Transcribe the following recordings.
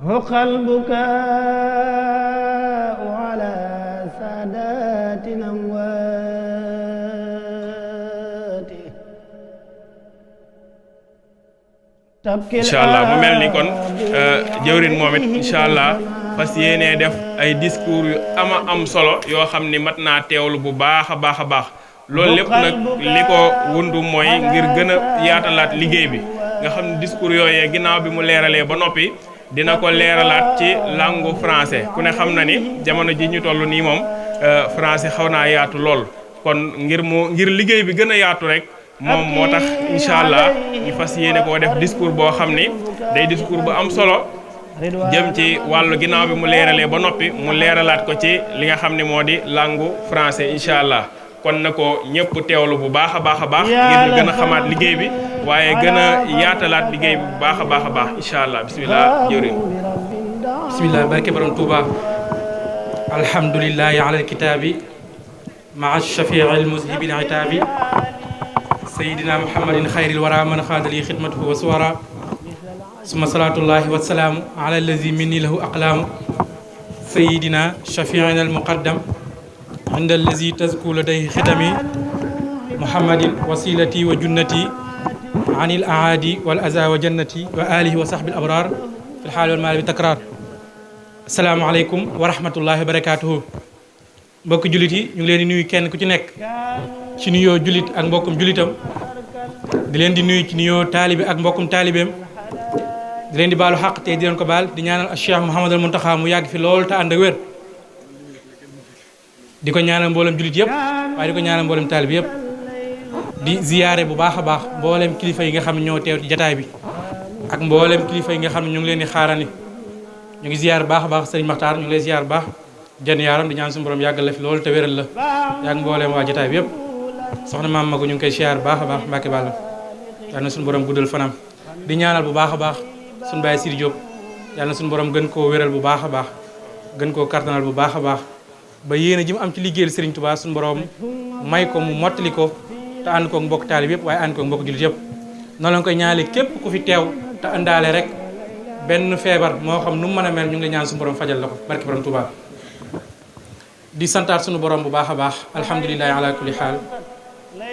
حق البكاء على سادات الأموات incha allah mu mel ni kon jëwrin moom it incha allah fas yéenee def ay discours yu am solo yoo xam ni mat naa teewlu bu baax a baax a baax loolu lépp nag li ko wundu mooy ngir gën a yaatalaat liggéey bi nga xam ne discours yooyee ginnaaw bi mu leeralee ba noppi dina ko leeralaat ci langue français ku ne xam na ni jamono ji ñu toll nii moom français xaw naa yaatu lool kon ngir liggéey bi gën a yaatu rek moom moo tax incha allah ñu fas yéene koo def discours boo xam ni day discours bu am solo jëm ci wàllu ginnaaw bi mu leeralee ba noppi mu leeralaat ko ci li nga xam ne moo di langue français incha allah kon na ko ñëpp teewlu bu baax a baax a baax ngir ñu gën a xamaat liggéey bi waaye gën a yaatalaat liggéey bi bu baax a baax a baax incha allah bisimilah jëwriñ bisimilah barke borom Touba alhamdulillahi ala alkitaabi maa shafii almuzhibil itaabi sayidina muhammadin xayril wara man xaadali xidmatuhu wa suwara suma salaatullahi wasalaamu ala allazi minni lahu aqlaamu sayidina shafiina almuqaddam inda allazi tazku laday xidami muhammadin wasilati wa junnati anil aadi wal aza wa jannati wa alihi wa sahbil abrar fil xaali wal maali bi takrar asalaamaaleykum wa rahmatullahi wa barakatuhu mbokk jullit yi ñu ngi leen di nuyu kenn ku ci nekk ci nuyoo jullit ak mbokkum jullitam di leen di nuyu ci nuyoo taalibi ak mbokkum taalibeem di leen di baalu xaq te di leen ko baal di ñaanal Cheikh Mouhamadul Muntaxa mu yàgg fi lool te ànd ak wér di ko ñaanal mboolem jullit yëpp waaye di ko ñaanal mboolem taalibi yëpp di ziyaare bu baax a baax mboolem kilifa yi nga xam ne ñoo teew ci jataay bi ak mboolem kilifa yi nga xam ne ñu ngi leen di xaarani ñu ngi ziyaar baax a baax Serigne Makhtar ñu ngi lay ziyaar baax jën yaaram di ñaan suñu borom yàggal la fi loolu te wéral la yàgg mboolem waa jataay bi yëpp soxna maam Magu ñu ngi koy ziyaar baax a baax Mbàkke Bàlla yal na suñu borom guddal fanam di ñaanal bu baax a baax suñu baay Sidi Diop yal na suñu borom gën koo wéral bu baax a baax gën koo kartanal bu baax a baax ba yéen a ji mu am ci liggéeyal Serigne Touba suñu borom may ko mu mottali ko te ànd koog mbokk taalib yëpp waaye ànd koog mbokk jullit yëpp noonu la koy ñaanale képp ku fi teew te àndaale rek benn feebar moo xam nu mu mën a mel ñu ngi lay ñaan suñu borom fajal la ko barki borom Touba di santaat suñu borom bu baax a baax alhamdulilahi ala kulli xaal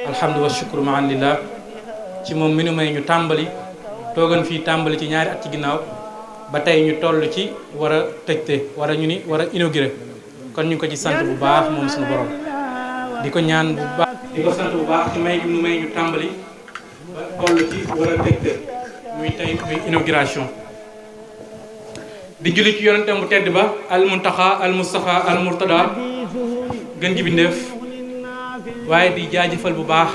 alhamdu wa shukru maan lillah ci moom mi nu may ñu tàmbali toogan fii tàmbali ci ñaari at ci ginnaaw ba tey ñu toll ci war a tëjte war a inauguré kon ñu ko ci sant bu baax moom suñu borom di ko ñaan bu baax di ko sant bu baax ci may gi nu may ñu tàmbali ba toll ci war a tëjte muy tey muy inauguration di julli ci yonentam bu tedd ba al muntaxa al mustafa al murtada gën ji bindeef waaye di jaajëfal bu baax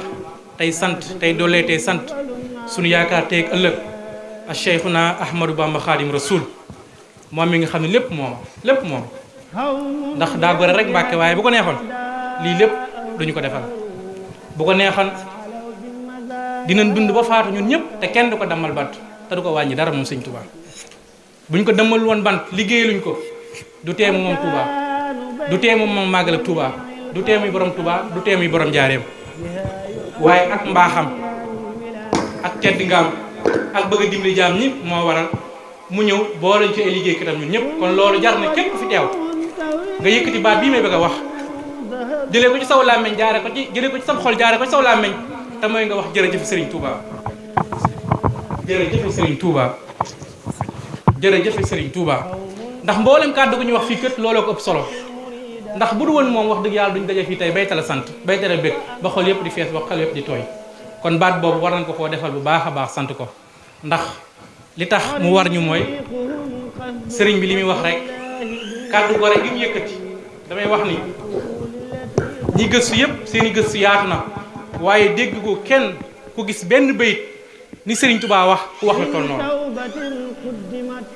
tey sant tey doolee tey sant sunu yaakaar tey ak ëllëg a cheikhuna ahmadou bamba xaadim rasul moom mi nga xam ne lépp moom ndax daa gore rek mbàkke waaye bu ko neexoon lii lépp duñu ko defal bu ko neexoon dinañ dund ba faatu ñun ñëpp te kenn du ko dammal bant te du ko wàññi dara moom sëñ Touba buñ ko dammal woon bant liggéeyaluñ ko du tee moom Touba du tee moom màggal ak Touba du tee muy borom Touba du tee muy borom jaareem waaye ak mbaaxam ak tedd ngaam ak bëgg a dimbali jaam ñi moo waral mu ñëw boo lañ ci ay liggéeykatam ñun ñëpp kon loolu jar na képp ku fi teew nga yëkkati baat bii may bëgg a wax jëlee ko ci saw làmmeñ jaare ko ci jëlee ko ci sam xol jaare ko ci saw làmmeñ te mooy nga wax jërëjëf Serigne Touba jërëjëf Serigne Touba jërëjëf Serigne Touba ndax mboolem kàddu gu ñu wax fii kët looloo ko ëpp solo ndax bu du woon moom wax dëgg yàlla duñ daje fii tey baytala sant baytala bëgg ba xol yëpp di fees ba xol yëpp di tooy kon baat boobu war nañ ko koo defal bu baax a baax sant ko ndax li tax mu war ñu mooy sëriñ bi li muy wax rek kàddu gore gi mu yëkkati damay wax ni ñi gëstu yëpp seeni gëstu yaatu na waaye dégg ko kenn ku gis benn bayit ni Serigne Touba wax ku wax la toll noonu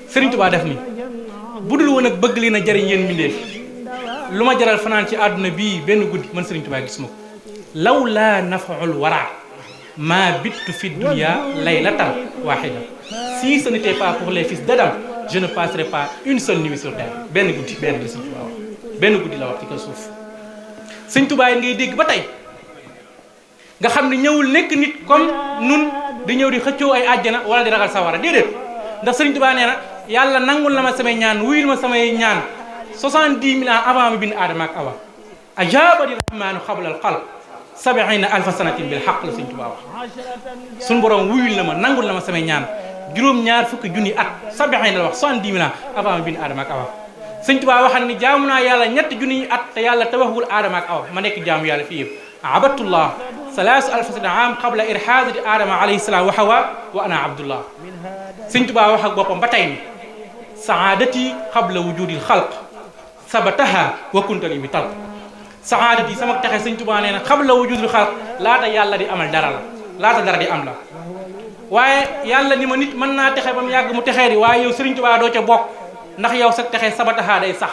Serigne Touba def ni bu dul woon ak bëgg li na jariñ yéen mbindéef lu ma jaral fanaan ci àdduna bii benn guddi man Serigne Touba gis ma ko law laa nafaul wara ma bittu fi dunia laylatan wahida si ce n'était pas pour les fils d'Adam je ne passerai pas une seule nuit sur terre benn guddi benn la Serigne Touba wax benn guddi la wax ci kaw suuf Serigne Touba yi ngay dégg ba tey nga xam ne ñëwul nekk nit comme nun di ñëw di xëccoo ay àjjana wala di ragal sawara déedéet ndax Serigne Touba nee na yàlla nangul na ma samay ñaan wuyul ma samay ñaan 70 000 ans avant mi bind aadama ak awa ajabani rahmanu qabla al xalq 70 alfa sanatin bil haqq la Sëñ Tuubaa wax suñu borom wuyul na ma nangul na ma samay ñaan juróom-ñaar fukki junni at 70 la wax 70 000 ans avant mi bind aadama ak awa Sëñ Tuubaa waxal ni jaamu naa yàlla ñetti junni at te yàlla tabaxul aadama ak awa ma nekk jaamu yàlla fii yëpp abadullah 3000 am qabla irhaadati aadama alayhi salaam wa hawa wa ana abdullah Sëñ Tuubaa wax ak boppam ba tey ni saadati qabla wujudil xalq sabataha wa kuntali bi talq saadati sama texe Sëñ Tuubaa nee na qabla wujudil xalq laata yàlla di amal dara la laata dara di am la waaye yàlla ni ma nit mën naa texe ba mu yàgg mu texee di waaye yow Sëriñ Tuubaa doo ca bokk ndax yow sa texe sabataha day sax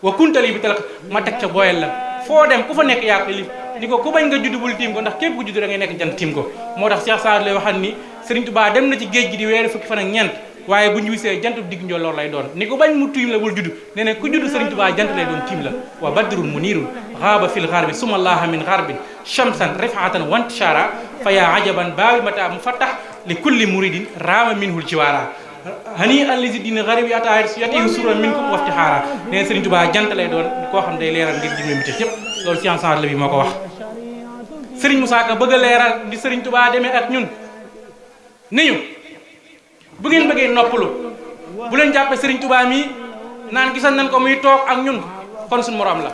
wa kuntali bi talq ma teg ca booyal la foo dem ku fa nekk yaa ko li ni ko ku bañ nga judd bul tiim ko ndax képp ku judd da ngay nekk jant tiim ko moo tax Cheikh Saad lay waxal ni Sëriñ Tuubaa dem na ci géej gi di weeri fukki fan ak ñeent waaye bu ñu wisee jant digg njolloor lay doon ni ko bañ mu tiim la bul judd nee na ku judd Sëriñ Tuubaa jant lay doon tiim la wa badrun munirun xaaba fil xarbi suma allaha min xarbin shamsan rifatan wantishara fa yaa ajaban baabi mata mu fattax li kulli muridin raama minhul jiwaara hani allisi dina xarib yi ata yatihi suran minkum waftixaara nee na Sëriñ Tuubaa jant lay doon koo xam day leeral ngir jimle mi yëpp loolu science la bi moo ko wax Sëriñ Musaa Ka bëgg a leeral di Sëriñ Tuubaa demee ak ñun ni ñu bu ngeen bëggee noppalu bu leen jàppee Sëriñ Tuubaa mi naan gisan nañ ko muy toog ak ñun kon suñu morom la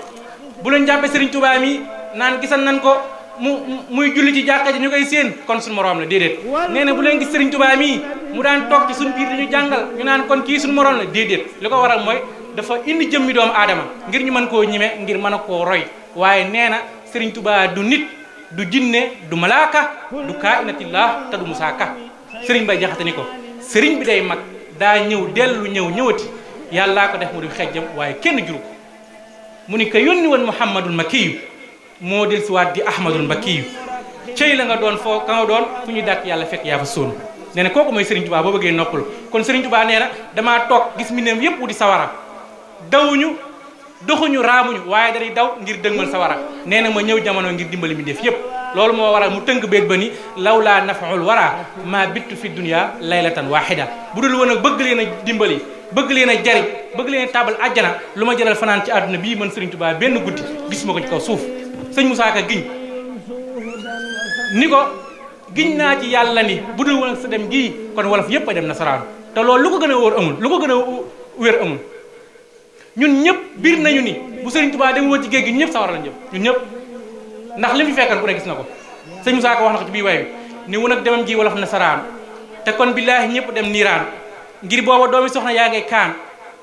bu leen jàppee Sëriñ Tuubaa mi naan gisan nañ ko muy julli ci jàkka ji ñu koy séen kon suñu morom la déedéet nee na bu leen gis Sëriñ Tuubaa mi mu daan toog ci suñu biir dañu jàngal ñu naan kon kii suñu morom la déedéet li ko waral mooy dafa indi jëmmi doomu aadama ngir ñu mën koo ñime ngir mën a koo roy waaye nee na Sëriñ Tuubaa du nit du jinne du malaaka du kainatillah te du Musaa Ka sëriñ Bay Jaxate ni ko sëriñ bi day mag daa ñëw dellu ñëwati yàllaa ko def mu di xejjam waaye kenn juru ko mu ni ko yónni woon Muhammadul Makkiyu moo del si waat di Ahmadul Mbakkiyu cëy la nga doon foo ka nga doon fu ñuy dàkk yàlla fekk yaa fa sóonu nee na kooku mooy Sëriñ Tuubaa boo bëggee noppalu kon Sëriñ Tuubaa nee na damaa toog gis mbindeem yépp di sawara dawuñu doxuñu raamuñu waaye dañuy daw ngir dëgmal sawara nee na ma ñëw jamono ngir dimbali mi def yépp loolu moo waral mu tënk béet ba ni lawlaa nafaul wara ma bittu fi dunya laylatan wahida bu dul woon a bëgg leen a dimbali bëgg leen a jariñ bëgg leen a tabal àjjana lu ma jëlal fanaan ci àdduna bii man Sëriñ Tuubaa benn guddi gis ma ko ci kaw suuf sëñ Musaa Ka giñ ni ko giñ naa ci yàlla ni bu dul woon sa dem gii kon wolof yépp a dem nasaraan te loolu lu ko gën a wóor amul lu ko gën a wér amul ñun ñëpp biir nañu ni bu Sëriñ Tuubaa dem woon ci géej gi ñun ñëpp sawar lañ jëm ñun ñëpp ndax li mu fi fekkan ku ne gis na ko sëñ Musaa Ka wax na ko ci bii way wi ni wun ak demam ji wolof nasaraan te kon billaahi ñëpp dem niiraan ngir booba doomi soxna yaa ngay kaan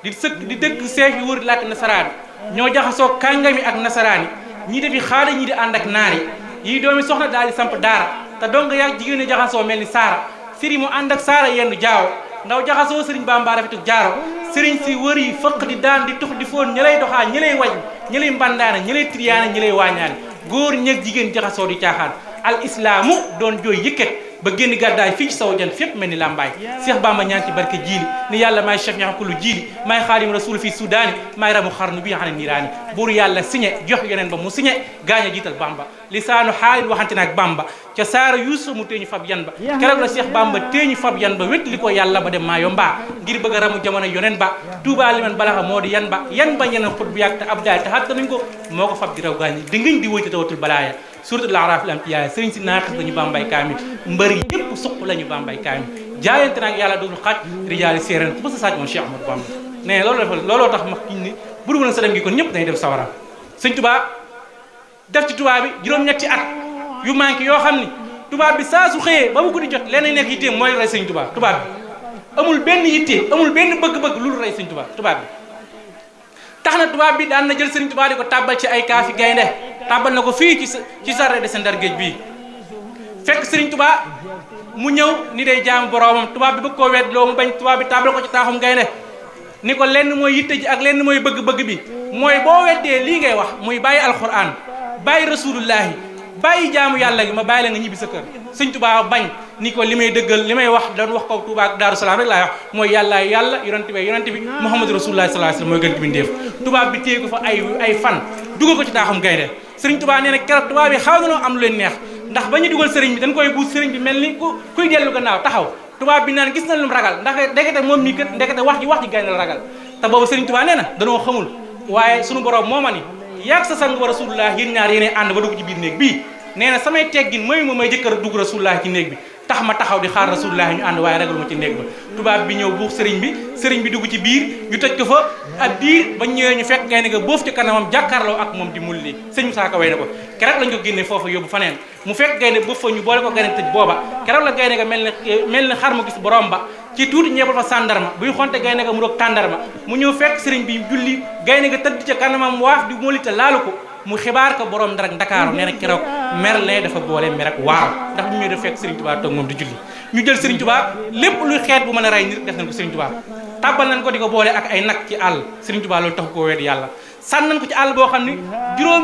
di dëkk seef yi wër làkk nasaraan ñoo jaxasoo kàngami ak nasaraan yi ñii defi xaada ñii di ànd ak naari yi doomi soxna daal di samp daara te dong yaa jigéen ñi jaxasoo mel ni saara sëriñ mu ànd ak saara yendu jaawo ndaw jaxasoo sëriñ Bamba rafetu jaaro sëriñ si wër yi fëq di daan di tux di foon ñi lay doxaa ñi lay wañ ñi lay mbandaana ñi lay triyaana ñi lay waañaane góor ñeeg jigéen jaxasoo di caaxaan al islaamu doon jooy yëkkat ba génn gàddaay fii ci saw jan fépp mel ni làmbaay Cheikh Bamba ñaan ci barke jiili ni yàlla maay chef ñaxa kullu jiili maay xaadim rasul fii sudaani maay ramu xarnu bi xane niiraani buur yàlla signé jox yeneen ba mu signé gaañ a jiital Bamba lisaanu xaalin waxante naak Bamba ca saara Yuusuf mu teeñu fab yan ba keroog la Cheikh Bamba teeñu fab yan ba wét li ko yàlla ba dem maa yomba ngir bëgg a ramu jamono yonen ba Tuubaa li man balaxa moo di yan ba yeneen xut bu yàgg te abdaay te xatta nañ ko moo ko fab di raw gaañ di ngëñ di wëyte tawatul balaaya suratul Araaf lam tiyaay sëriñ si naaxis lañu Bambay kaamil mbëri yépp suq lañu Bambay kaamil jaayante nag yàlla dootul xaaj rijaali séeréen ku ba sa saaj moom Cheikh Ahmadou Bamba nee looloo tax ma kiñ ni bu dul woon sa dem gi kon ñëpp dañuy dem sawara sëñ Tuubaa def ci tubaab bi juróom-ñetti at yu manqué yoo xam ni tubaab bi saa su xëyee ba mu guddi jot leneen nekk yitteem mooy rey sëñ Tuubaa tubaab bi amul benn yitte amul benn bëgg-bëgg lu rey sëñ Tuubaa tubaab bi tax na tubaab bi daan na jël sëriñ Tuubaa di ko tàbbal ci ay kaafi gaynde tàbbal na ko fii ci sarre de Ndar géej bii fekk sëriñ Tuubaa mu ñëw ni day jaamu boroomam tubaab bi bëgg koo wedd loo mu bañ tubaab bi tàbbal ko ci taaxum gaynde ni ko lenn mooy yitte ji ak lenn mooy bëgg-bëgg bi mooy boo weddee lii ngay wax muy bàyyi alquran bàyyi rasulullahi bàyyi jaamu yàlla gi ma bàyyi la nga ñibbi sa kër sëñ Tuubaa bañ ni ko li may dëggal li may wax doon wax ko Tuubaa ak Daaru Salaam rek laay wax mooy yàlla yonent bi Muhammadu Rasulullah sallallahu alayhi wasallam mooy gën gi bindeef tubaab bi téye ko fa ay fan dugal ko ci taaxum gaynde sëriñ Tuubaa nee na keroog tubaab bi xaw na noo am lu leen neex ndax ba ñu dugal sëriñ bi dañ koy buus sëriñ bi mel ni kuy dellu gannaaw taxaw tubaab bi naan gis na lu mu ragal ndax ndekete moom mii kat ndekete wax ji gaynde la ragal te boobu Serigne Touba nee na danoo xamul waaye sunu borom moo ma ni yàgg sa sang ba rasulullah yéen ñaar yéenee ànd ba dugg ci biir néeg bii nee na samay teggin mooy moom may jëkkër dugg rasulullah ci néeg bi tax ma taxaw di xaar rasulullah ñu ànd waaye ragal ma ci néeg ba tubaab bi ñëw buux sëriñ bi dugg ci biir ñu tëj ko fa ab diir ba ñëwee ñu fekk gaynde ga boof ci kanamam jàkkaarloo ak moom di mulli sëñ Moussa Ka way na ko keroog lañ ko génne foofa yóbbu faneen mu fekk gaynde boof fa ñu boole ko gaynde tëj booba keroog la gaynde ga mel ni xar mu gis borom ba ci tuuti ñeebal fa sàndarma buy xonte gaynde ga mu roog tàndarma mu ñëw fekk sëriñ bi julli gaynde ga tëdd ca kanamam waaf di mulli te laalu ko mu xibaar ko borom Ndar ak Ndakaaru nee na keroog mer ne dafa boole mer ak waaw ndax bu ñu def fekk Serigne Touba toog moom di julli ñu jël Serigne Touba lépp luy xeet bu mën a rey nit def nañ ko Serigne Touba tàbbal nañ ko di ko boole ak ay nag ci àll Serigne Touba loolu taxu koo wedd yàlla sànn nañ ko ci àll boo xam ni juróom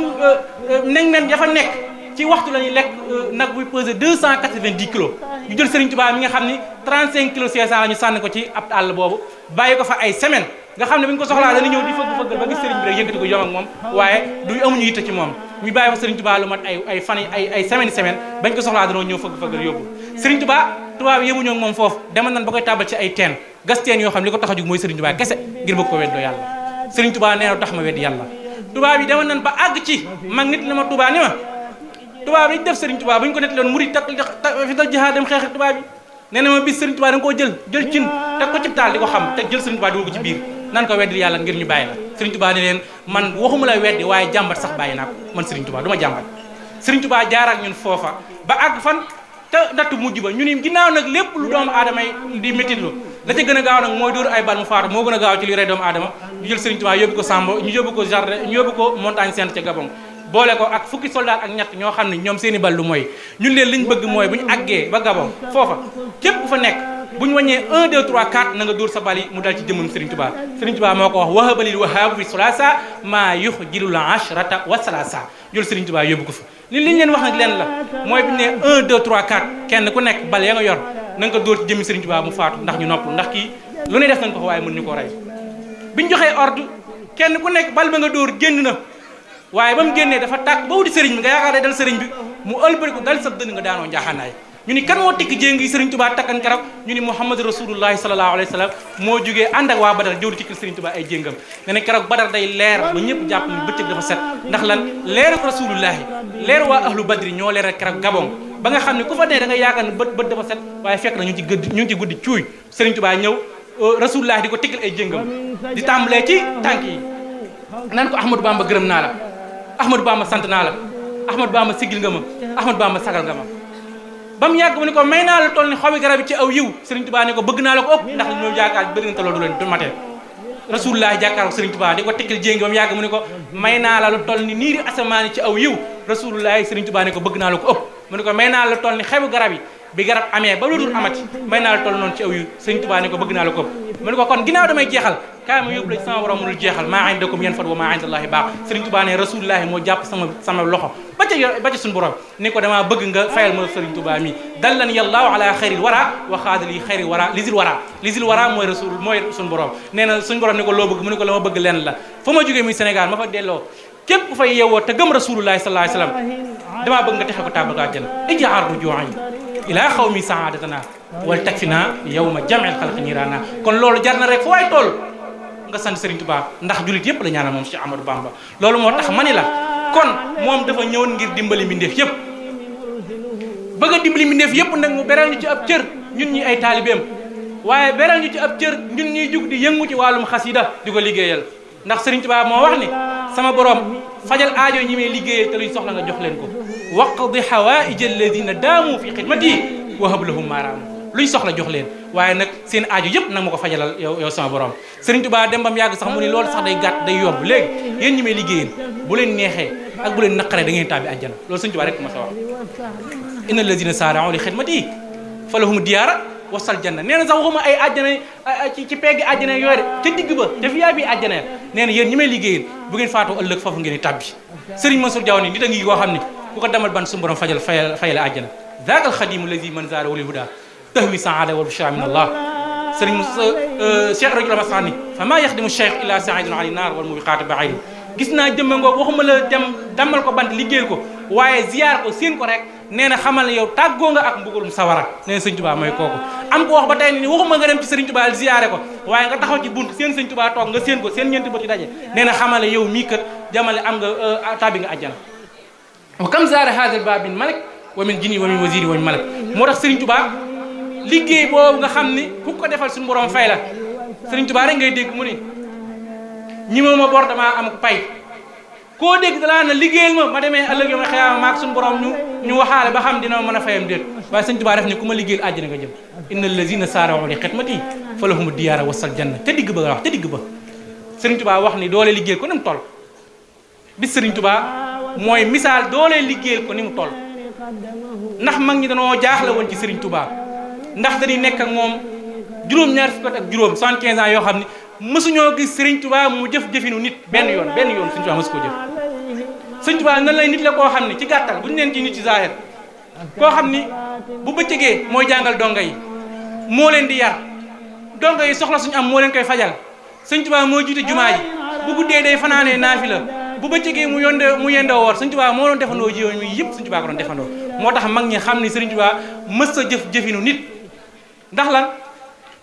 nen ya fa nekk ci waxtu la ñuy lekk nag buy pesé 290 kilos ñu jël Serigne Touba mi nga xam ni 35 kilos 500 la ñu sànni ko ci ab àll boobu bàyyi ko fa ay semaine nga xam ne bu ñu ko soxlaa dana ñëw di fëgg ba gis sëriñ bi rek yëkkati ko yom ak moom waaye du amuñu yitte ci moom ñu bàyyi fa sëriñ Touba lu mat ay fan ay semaine bañ ko soxlaa danoo ñëw fëgg yóbbu sëriñ Touba bi yemuñoo ak moom foofu demal nan ba koy tàbbal ci ay teen gas teen yoo xam li ko tax a jug mooy sëriñ Touba kese ngir bëgg ko weddoo yàlla sëriñ Touba nee na tax ma wedd yàlla Touba bi demal nan ba àgg ci mag nit la ma Touba ni ma Touba bi def sëriñ Touba bu ñu ko netti loon murid fi dal jihaad dem xeex ak Touba bi nee na ma bis sëriñ Touba da nga koo jël cin teg ko ci taal di ko xam teg jël sëriñ Touba dugal ko ci biir nan ko weddi yàlla ngir ñu bàyyi la Serigne Touba ne leen man waxuma la weddi waaye jàmbat sax bàyyi naa ko man Serigne Touba du ma jàmbat Serigne Touba jaar ak ñun foofa ba àgg fan te nattu mujj ba ñu ni ginnaaw nag lépp lu doomu aadama yi di métitlu la ca gën a gaaw nag mooy dóor ay bal mu faatu moo gën a gaaw ci li rey doomu aadama ñu jël Serigne Touba yóbbu ko Sambo ñu yóbbu ko jardin ñu yóbbu ko montagne sainte ca Gabon boole ko ak fukki soldat ak ñett ñoo xam ne ñoom seeni bal lu mooy ñun leen liñ bëgg mooy bu ñu àggee ba Gabon foofa képp ku fa nekk bu ñu wàññee 1 2 3 4 na nga dóor sa bal yi mu dal ci jëmmam Serigne Touba Serigne Touba moo ko wax wahabalil wahaabu fi sulasa maa yuxjilul ashrata wa salasa jël Serigne Touba yóbbu ko fa li ñu leen wax nag leen la mooy bu ñu nee 1 2 3 4 kenn ku nekk bal ya nga yor na nga ko dóor ci jëmmi Serigne Touba mu faatu ndax ñu nopplu ndax kii lu ne def nañ ko fa waaye mën ñu ko rey bi ñu joxee ordre kenn ku nekk bal ba nga dóor génn na waaye ba mu génnee dafa tàkk ba wuti Serigne bi nga yaakaar day dal Serigne bi mu ëlbari ko dal sa dënn nga daanoo njaaxaanaay ñu ni kan moo tikki jéngi Serigne Touba takkan keroog ñu ni Muhammad Rasulullahi sallallahu alayhi wa sallam moo jógee ànd ak waa Badar jëw di tikkil Serigne Touba ay jéngam ne ne keroog Badar day leer ba ñëpp jàpp ni bëccëg dafa set ndax lan leeru Rasulullahi leeru waa ahlu badri ñoo leeral keroog Gabon ba nga xam ne ku fa dee da nga yaakaar ne bët dafa set waaye fekk na ñu ngi ci guddi cuuy Serigne Touba ñëw Rasulullahi di ko tikkil ay jéngam di tàmbalee ci tànk yi nan ko Ahmadou Bamba gërëm naa la Ahmadou Bamba sant naa la Ahmadou Bamba sigil nga ma Ahmadou Bamba sagal nga ma ba mu yàgg mu ne ko may naa la toll ni xobi garab yi ci aw yiw Serigne Touba ne ko bëgg naa la ko ëpp ndax li ñoo jaakaar bëri na te loolu du leen du matee Rasulullah jàkkaaroo Serigne Touba di ko tekkil jéngi ba mu yàgg mu ne ko may naa la lu toll ni niiri asamaan yi ci aw yiw Rasulullah Serigne Touba ne ko bëgg naa la ko ëpp mu ne ko may naa la toll ni xebu garab yi bi garab amee ba lu dul amati may naa la toll noonu ci aw yiw Serigne Touba ne ko bëgg naa la ko ëpp mu ne ko kon ginnaaw damay jeexal kaay ma yóbbu la ci sama borom mënul jeexal maa indakum yanfad wa maa indallahi baax Serigne Touba ne Rasulullah moo jàpp sama loxo ba ca suñu borom ni ko damaa bëgg nga fayal ma Serigne Touba mi dallan yàllaahu ala xayril wara wa xaadali xayril wara lisil wara mooy rasul mooy suñu borom nee na suñu borom ni ko loo bëgg mu ne ko la ma bëgg leen la fa ma jógee muy Sénégal ma fa delloo képp ku fay yeewoo te gëm Rasulullahi sallallahu alayhi wasallam damaa bëgg nga texe ko tàbbal ko àjjana ijaar rujuu'i ilaa xawmi saadatana wal takfina yawma jam'il xalqi niirana kon loolu jar na rek fu waay toll nga sant Serigne Touba ndax jullit yépp la ñaanal moom Cheikh Amadou Bamba loolu moo tax ma ni la kon moom dafa ñëwoon ngir dimbali mbindeef yépp bëgg a dimbali mbindeef yépp nag mu beral ñu ci ab cër ñun ñi ay taalibeem waaye beral ñu ci ab cër ñun ñuy jug di yëngu ci wàllum xasida di ko liggéeyal ndax Serigne Touba moo wax ni sama borom fajal aajo ñi may liggéeyal te luñ soxla nga jox leen ko waqdi hawaïja alladina daamu fi xidmati wa hab lahum maaraamu luñ soxla jox leen waaye nag seen aajo yëpp nag ma ko fajalal yow sama borom Serigne Touba dem bam yàgg sax mu ni loolu sax day gàtt day yomb léegi yéen ñi may liggéeyal bu leen neexee ak bu leen naqaree da ngeen tàbbi àjjana loolu Serigne Touba rek ma sa wax inna alladina saara'u li xidmati fa lahum diyaara wasal janna nee na sax waxuma ay àjjana ci peggi àjjana yooyu de ca digg ba te fiyaa bi àjjana nee na yéen ñi may liggéeyal bu ngeen faatoo ëllëg foofu ngeen di tàbbi Serigne Mansour Diaw ni nit a ngi koo xam ni ku ko demal ban suñu borom fayal àjjana zaaka alxadimu lazi man zaara walil huda tahwi saada wal bushra min allah Serigne Moussa Cheikh rajul masani fa maa yaxdimu cheikh illa saidun ali naar wal mubiqaati baid gis naa jëmma ngoog waxuma la dem dammal ko bant liggéeyal ko waaye ziyaar ko seen ko rek nee na xamal ne yow tàggoo nga ak mbugalum sawara nee na sëñ Tuubaa mooy kooku am ko wax ba tey ni waxuma nga dem ci sëriñ Tuubaa ziyaare ko waaye nga taxaw ci bunt seen sëñ Tuubaa toog nga seen ko seen ñeenti bët ci daje nee na xamal ne yow mii kat jamale am nga tàbbi nga àjjana wa kam zaara haadal baab min malak wa min jinni wa min waziri wa min malak moo tax sëriñ Tuubaa liggéey boobu nga xam ni ku ko defal suñu borom fay la sëriñ Tuubaa rek ngay dégg mu ni ñi ma bor damaa am pay koo dégg dalaa na liggéeyal ma demee ëllëg yo ma xëyaama maak suñu borom ñu waxaale ba xam dina mën a fayam déet waaye sëriñ Tuubaa def ni ku ma liggéeyal àjjana nga jëm inna allazina saara'u li xidmati fa lahumu diyaara wasal janna te digg ba nga wax te digg ba sëriñ Tuubaa wax ni doole liggéeyal ko ni mu toll bis sëriñ Tuubaa mooy misaal doole liggéeyal ko ni mu toll ndax mag ñi danoo jaaxle woon ci sëriñ Tuubaa ndax dañuy nekk ak moom juróom-ñaar fukki at ak juróom 75 ans yoo xam ne mësuñoo gis sëriñ Tuubaa mu jëf-jëfinu nit benn yoon sëriñ Tuubaa mësu koo jëf sëriñ Tuubaa nan lay nit la koo xam ne ci gàttal bu ñu leen ci nit ci zaahir koo xam ni bu bëccëgee mooy jàngal donga yi moo leen di yar donga yi soxla suñu am moo leen koy fajal sëriñ Tuubaa moo jiite jumaa ji bu guddee day fanaanee naafila bu bëccëgee mu yendoo woor sëriñ Tuubaa moo doon defandoo ji yooyu yëpp sëriñ Tuubaa ko doon defandoo moo tax mag ñi xam ni sëriñ Tuubaa mës sa jëf-jëfinu nit ndax lan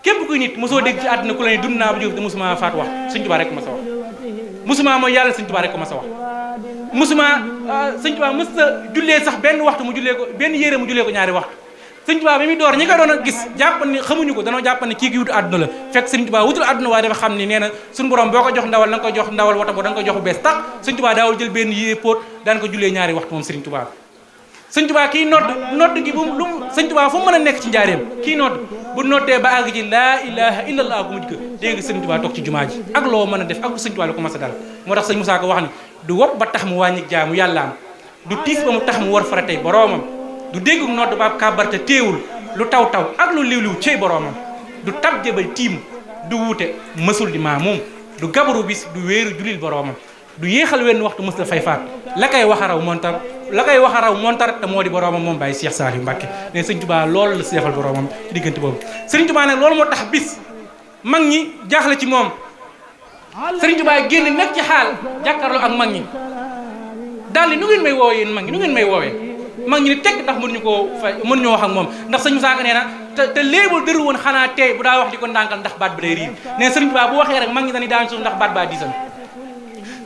képp kuy nit mosoo dégg ci àdduna ku la ne dund naa ba jóg te mosuma faat wax sëñ Tuubaa rek ko ma sa wax mosuma mooy yàlla sëñ Tuubaa rek ko ma sa wax mosuma sëñ Tuubaa mës sa jullee sax benn waxtu mu jullee ko benn yére mu jullee ko ñaari waxtu sëñ Tuubaa bi muy door ñi ko doon a gis jàpp ni xamuñu ko danoo jàpp ni kii ki wutu àdduna la fekk sëñ Tuubaa wutul àdduna waaye dafa xam ni nee na suñu borom boo ko jox ndawal da nga ko jox ndawal wata boo da nga ko jox bu bees tax sëñ Tuubaa daawul jël benn yére póot daan ko jullee ñaari waxtu moom sëñ Tuubaa sëñ Tuubaa kii nodd gi bu lu sëñ Tuubaa fu mu mën a nekk ci njaareem kii nodd bu noddee ba àgg ci laa ilaha illallah bu mujj ko dégg sëñ Tuubaa toog ci jumaa ji ak loo mën a def ak sëñ Tuubaa la ko mas a dal moo tax sëñ Musaa Ka wax ni du wopp ba tax mu wàññi jaamu yàllaam du tiis ba mu tax mu war faratay boroomam du déggu nodd ba ab kàbbar te téewul lu taw ak lu liw cey boroomam du tab jëbal tiim du wuute mësul di maa moom du gabaru bis du wéeru julil boroomam du yéexal wenn waxtu mës la fay faat la koy wax a raw montar te moo di boroomam moom Baye Cheikh Saliou Mbacké ne sëñ Tuubaa loolu la si defal boroomam ci diggante boobu sëriñ Tuubaa nag loolu moo tax bis mag ñi jaaxle ci moom sëriñ Tuubaa génn nag ci xaal jàkkaarloo ak mag ñi daal di nu ngeen may woowee yéen mag ñi nu ngeen may woowee mag ñi ni tekk ndax mënuñoo wax ak moom ndax sëñ Musaa Ka nee na te léebul dëru woon xanaa tey bu daa wax di ko ndànkal ndax baat ba day riir ne sëriñ Tuubaa bu waxee rek mag ñi dañuy daan suuf ndax baat baa diisan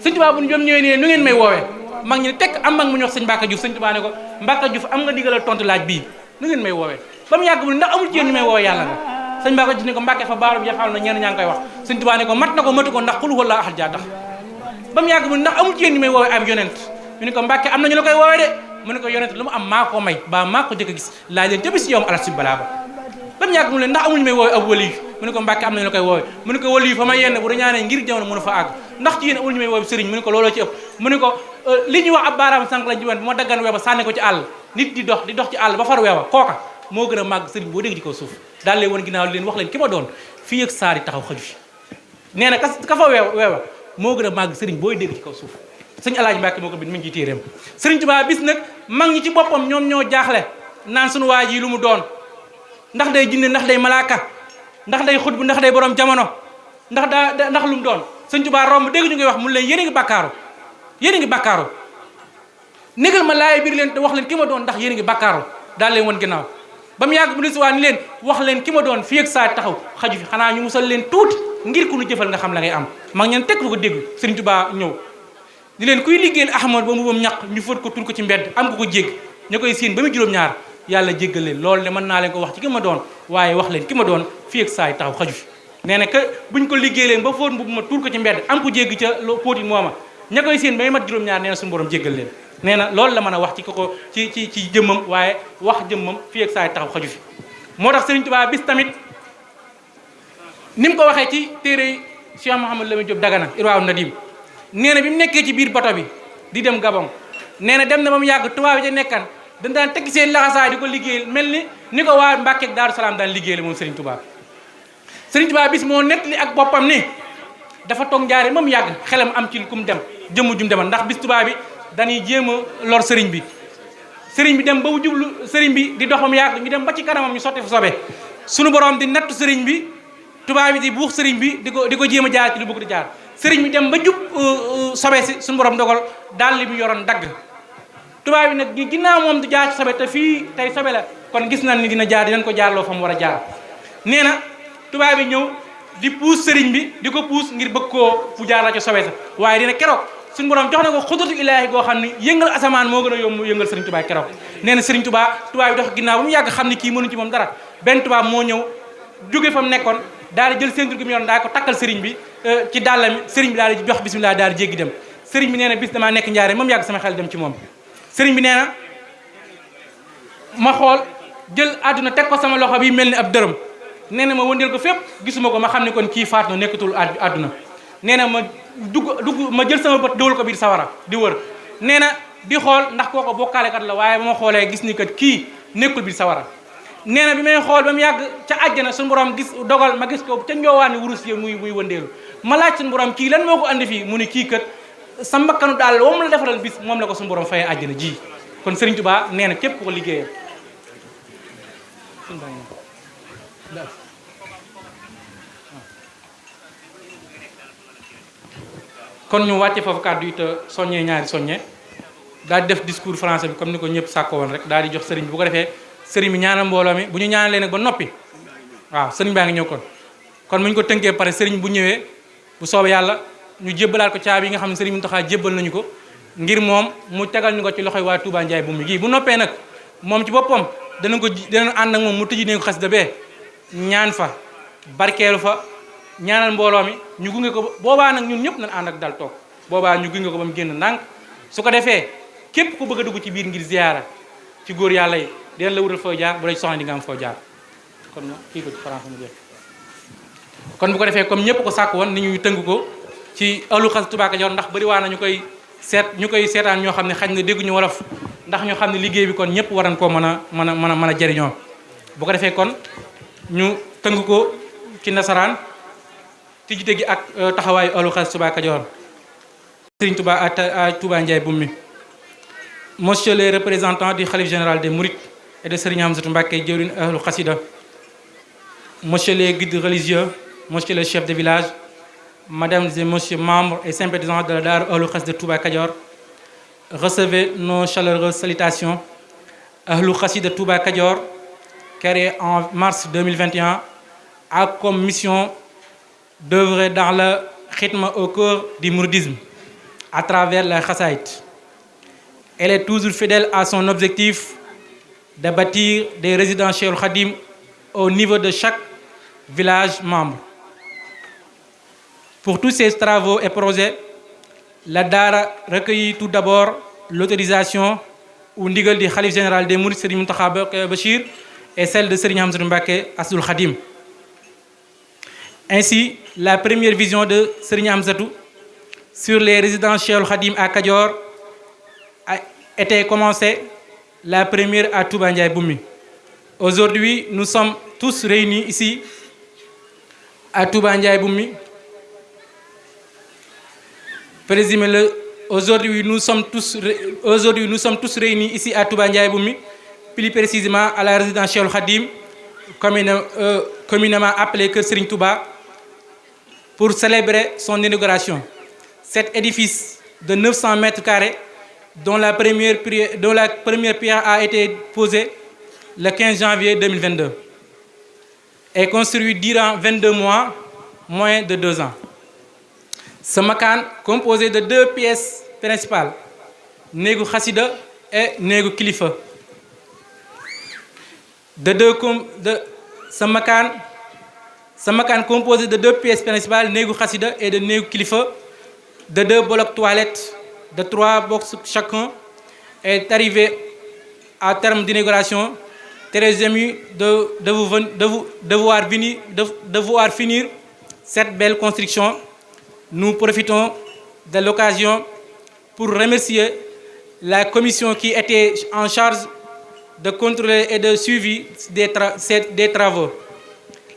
sëñ Tuubaa bu ñu jom ñëwee ne nu ngeen may woowee mag ñi ne tekk am mag mu ñu wax sëñ Mbàkke Juuf sëñ Tuubaa ne ko Mbàkke Juuf am nga digalal tontu laaj bii nu ngeen may woowee ba mu yàgg mu ne ndax amul ci yéen ñu may woowee yàlla nga sëñ Mbàkke Juuf ne ko Mbàkke fa baaru bi yaxal na ñenn ñaa ngi koy wax sëñ Tuubaa ne ko mat na ko matu ko ndax xul wallaahu ahad jaa tax ba mu yàgg mu ne ndax amul ci yéen ñu may woowee am yonent ñu ne ko Mbàkke am na ñu la koy woowee de mu ne ko yonent lu mu am maa ko may ba maa ko jëkk a gis laaj leen jëbi si yow alat si balaa ba mu yàgg mu ne ndax amuñu may woowee ab wali mu ne ko Mbàkke am nañu la koy woowee mu ne ko wali fa ma yenn bu dañaanee ngir jamono mënu fa àgg ndax ci yéen amuñu may woowee sëriñ mu ne ko looloo ci ëpp mu ne ko li ñuy wax ab baaraam sànq lañ ci woon bu ma daggan weeba sànni ko ci àll nit di dox ci àll ba far weeba kooka moo gën a màgg sëriñ boo dégg ci kaw suuf daal leen woon ginnaaw leen wax leen ki ma doon fii ak saari taxaw xaju fi nee na ka fa weeba moo gën a màgg sëriñ booy dégg ci kaw suuf sëñ Alaaji Mbàkke moo ko bind mi ngi ciy téeréem sëriñ Tuubaa bis nag mag ñi ci boppam ñoom ñoo jaaxle naan suñu waa ji lu mu doon ndax day jinne ndax day malaaka ndax day xutbu ndax day borom jamono ndax lu mu doon sëñ Tuubaa romb dégg ñu ngi wax mun leen yéen a ngi bàkkaaru négal ma laay biir leen te wax leen ki ma doon ndax yéen a ngi bàkkaaru daal leen woon ginnaaw ba mu yàgg bu dee si waa ni leen wax leen ki ma doon fii ak saa taxaw xaju fi xanaa ñu musal leen tuuti ngir ku nu jëfal nga xam la ngay am mag ñeen teg fa ko dégg sëriñ Tuubaa ñëw di leen kuy liggéeyal Ahmad ba mu bam ñaq ñu fóot ko tur ko ci mbedd am ko ko jégg ña koy séen ba mu juróom-ñaar yàlla jéggal leen loolu de mën naa leen ko wax ci ki ma doon waaye wax leen ki ma doon fii ak saa taxaw xaju fi nee na que buñ ko liggéey leen ba fóot mbubb ma tuur ko ci mbedd am ko jégg ca póoti mooma ña koy séen ba mat juróom-ñaar nee na suñu borom jéggal leen nee na loolu la mën a wax ci ko ci jëmmam waaye wax jëmmam fii ak saa taxaw xaju fi moo tax Sëriñ Tuubaa bis tamit ni mu ko waxee ci téere Cheikh Mouhamadou Lamine Diop Dagana Irwaaw Nadim nee na bi mu nekkee ci biir bato bi di dem Gabon nee na dem na ba mu yàgg tubaab bi ca nekkan dañ daan tekki seen laxasaay di ko liggéeyal mel ni ko waa Mbàkke ak Daaru Salaam daan liggéeyal moom Sëriñ Tuubaa Sëriñ Tuubaa bis moo nettali ak boppam ni dafa toog njaare ba mu yàgg xelam am ci ku mu dem jëmm jum demal ndax bis tubaab bi dañuy jéem a lor sëriñ bi dem ba mu jublu sëriñ bi di dox ba mu yàgg ñu dem ba ci kanamam ñu sotti fa sobe suñu borom di nattu sëriñ bi tubaab bi di buux sëriñ bi di ko jéem a jaar ci lu bëgg di jaar sëriñ bi dem ba jub sobe si suñu borom dogal daal li mu yoroon dagg tubaab bi nag ginnaaw moom du jaar ci sobe te fii tey sobe la kon gis nañ ni dina jaar dinañ ko jaarloo fa mu war a jaar nee na tubaab bi ñëw di puus sëriñ bi di ko puus ngir bëgg koo fu jaar la ci sobe sa waaye dina keroog suñu borom jox na ko xudratu ilaahi goo xam ni yëngal asamaan moo gën a yomb yëngal sëriñ Tuubaa keroog nee na sëriñ Tuubaa tubaab bi dox ginnaaw ba mu yàgg xam ni kii mënu ci moom dara benn tubaab moo ñëw jóge fa mu nekkoon daal di jël ceinture gi mu yoon daa ko takkal sëriñ bi ci dàllami sëriñ bi daal di jox bismillah daal di jéggi dem sëriñ bi nee na bis damaa nekk njaare moom yàgg sama xel dem ci moom sëriñ bi nee na ma xool jël àdduna teg ko sama loxo bi mel ni ab dërëm nee na ma wëndeel ko fépp gisuma ko ma xam ne kon kii faat na nekkatul àdduna nee na ma dugg ma jël sama bët dawal ko biir sawara di wër nee na di xool ndax kooko bokkaalekat la waaye ba ma xoolee gis ni kat kii nekkul biir sawara nee na bi may xool ba mu yàgg ca àjjana suñu borom gis dogal ma gis ko ca njoowaani wurus yi muy wëndeelu ma laaj suñu borom kii lan moo ko andi fii mu ni kii kat sa mbakkanu daal moom la defaral bis moom la ko suñu borom fayee àjjana ji kon Serigne Touba nee na képp ku ko liggéeyal kon ñu wàcce foofu kàddu yi te soññee ñaari soññe daal di def discours français bi comme ni ko ñëpp sàkko woon rek daal di jox sëriñ bi bu ko defee sëriñ bi ñaanal mbooloo mi bu ñu ñaanalee nag ba noppi waaw sëriñ baa ngi ñëw kon bu ñu ko tënkee pare sëriñ bu ñëwee bu soobee yàlla ñu jébbalaat ko caabi yi nga xam ne sëriñ Mountakha jébbal nañu ko ngir moom mu tegal ñu ko ci loxoy waa Touba Ndiaye bu mu gii bu noppee nag moom ci boppam danañ ànd ak moom mu tëji ne ko xasida bee ñaan fa barkeelu fa ñaanal mbooloo mi ñu gunge ko boobaa nag ñun ñëpp nañ ànd ak dal toog boobaa ñu gunge ko ba mu génn ndànk su ko defee képp ku bëgg a dugg ci biir ngir ziyaara ci góor yàlla yi dinañ la wutal foo jaar bu la soxla di nga am foo jaar kon kii ko ci français mu jeex kon bu ko defee comme ñëpp ko sàkk woon ni ñuy tënk ko ci ahlu xasida Touba Kajoor ndax bëri waa na ñu koy seetaan ñoo xam ne xañ na dégguñu wolof ndax ñu xam ne liggéey bi kon ñëpp waran koo mën a jëriñoo bu ko defee kon ñu tënk ko ci nasaraan tijjite gi ak taxawaayu ahlu xasida Touba Kajoor Serigne Touba à Touba Ndiaye Boumi. Monsieur le représentant du Khalife général des Mourides et de Serigne Hamzatou Mbacké jëwriñ ahlu xasida, monsieur les guides religieux, monsieur le chef de village, mesdames et messieurs membres et sympathisants de la Daara ahlu xasida Touba Kajoor, recevez nos chaleureuses salutations. Ahlu xasida Touba Kajoor, créé en mars 2021, a comme mission d'œuvrer dans le rythme au cœur du mouridisme à travers la Khassaïd. Elle est toujours fidèle à son objectif de bâtir des résidences Cheikhoul Khadim au niveau de chaque village membre. Pour tous ces travaux et projets, la Daara recueillit tout d'abord l'autorisation ou ndigal du Khalife général des Mourides Serigne Mountakha Bachir et celle de Serigne Hamzatou Mbacké Assoul Khadim. Ainsi, la première vision de Serigne Hamzatou sur les résidences Cheikhoul Khadim à Kajoor a été commencée, la première à Touba Ndiaye Boumi. Aujourd'hui, nous sommes tous réunis ici à Touba Ndiaye Boumi. Aujourd'hui, nous sommes tous réunis ici à Touba Ndiaye Boumi, plus précisément à la résidence Cheikhoul Khadim, communément appelée Kër Serigne Touba, pour célébrer son inauguration. Cet édifice de 900 mètres carrés, dont la première pierre a été posée le 15 janvier 2022, est construit durant 22 mois, moins de 2 ans. Ce makaan, composé de 2 pièces principales, néegu Xasida et néegu Kilifa, ce makaan composé de 2 pièces principales, néegu Xasida et de néegu Kilifa, de 2 blocs toilettes, de 3 box chacun, est arrivé à terme d'inauguration. Très ému de voir finir cette belle construction. Nous profitons de l'occasion pour remercier la commission qui était en charge de contrôler et de suivi des travaux,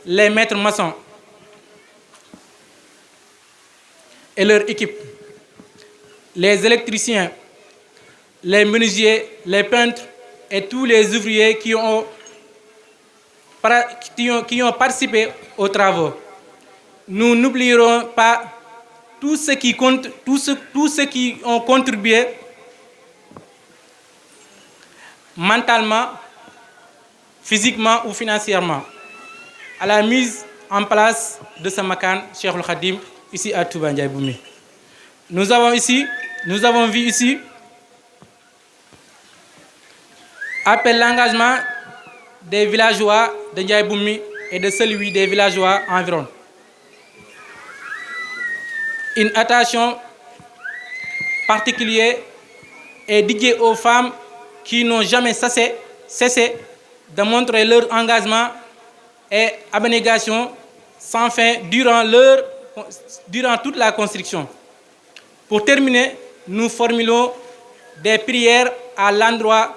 les maîtres maçons et leur équipe, les électriciens, les menuisiers, les peintres et tous les ouvriers qui ont participé aux travaux. Nous n'oublierons pas tous ceux qui ont contribué mentalement, physiquement ou financièrement à la mise en place de ce makan Cheikhoul Khadim ici à Touba Ndiaye Boumi. Nous avons vu ici appel l'engagement des villageois de Ndiaye Boumi et de celui des villageois environs. Une attention particulière est dédiée aux femmes qui n'ont jamais cessé de montrer leur engagement et abnégation sans fin durant toute la construction. Pour terminer, nous formulons des prières à l'endroit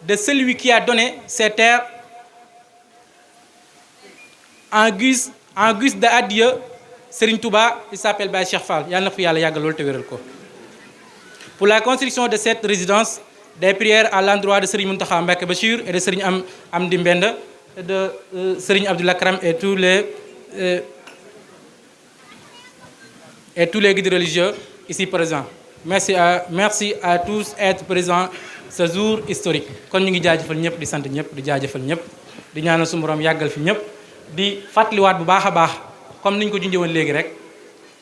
de celui qui a donné ces terres en guise d'adieu. Serigne Touba, il s'appelle Baye Cheikh Fall. Pour la construction de cette résidence, des prières à l'endroit de Serigne Mountakha Mbacké Bachir et de Serigne Amdi Mbenda et de Serigne Abdoul Akram et tous les guides religieux ici présents. Merci à tous d'être présents ce jour historique. Kon ñu ngi jaajëfal ñëpp di sant ñëpp di jaajëfal ñëpp di ñaanal suñu borom yàggal fi ñëpp di fàttaliwaat bu baax a baax comme niñ ko junjee woon léegi rek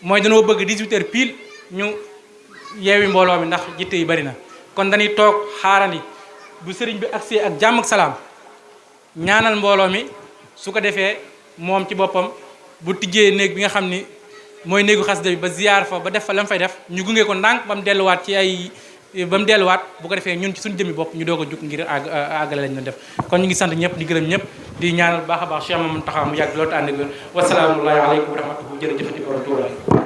mooy dañoo bëgg 18h pile ñu yeewi mbooloo mi ndax jitte yi bari na. kon dañuy toog xaarandi bu sëriñ bi agsee ak jàmm ak salaam ñaanal mbooloo mi su ko defee moom ci boppam bu tijjee néeg bi nga xam ni mooy néegu xasida bi ba ziyaar fa ba def fa la mu fay def ñu gunge ko ndànk ba mu delluwaat bu ko defee ñun ci suñu jëmmi bopp ñu doog a jug ngir àggale lañ doon def kon ñu ngi sant ñëpp di gërëm ñëpp di ñaanal baax a baax Cheikh Mamadou Taxa mu yàgg loolu te ànd ak wér wasalaamu aleykum wa rahmatulah jërëjëfati borom Tuuba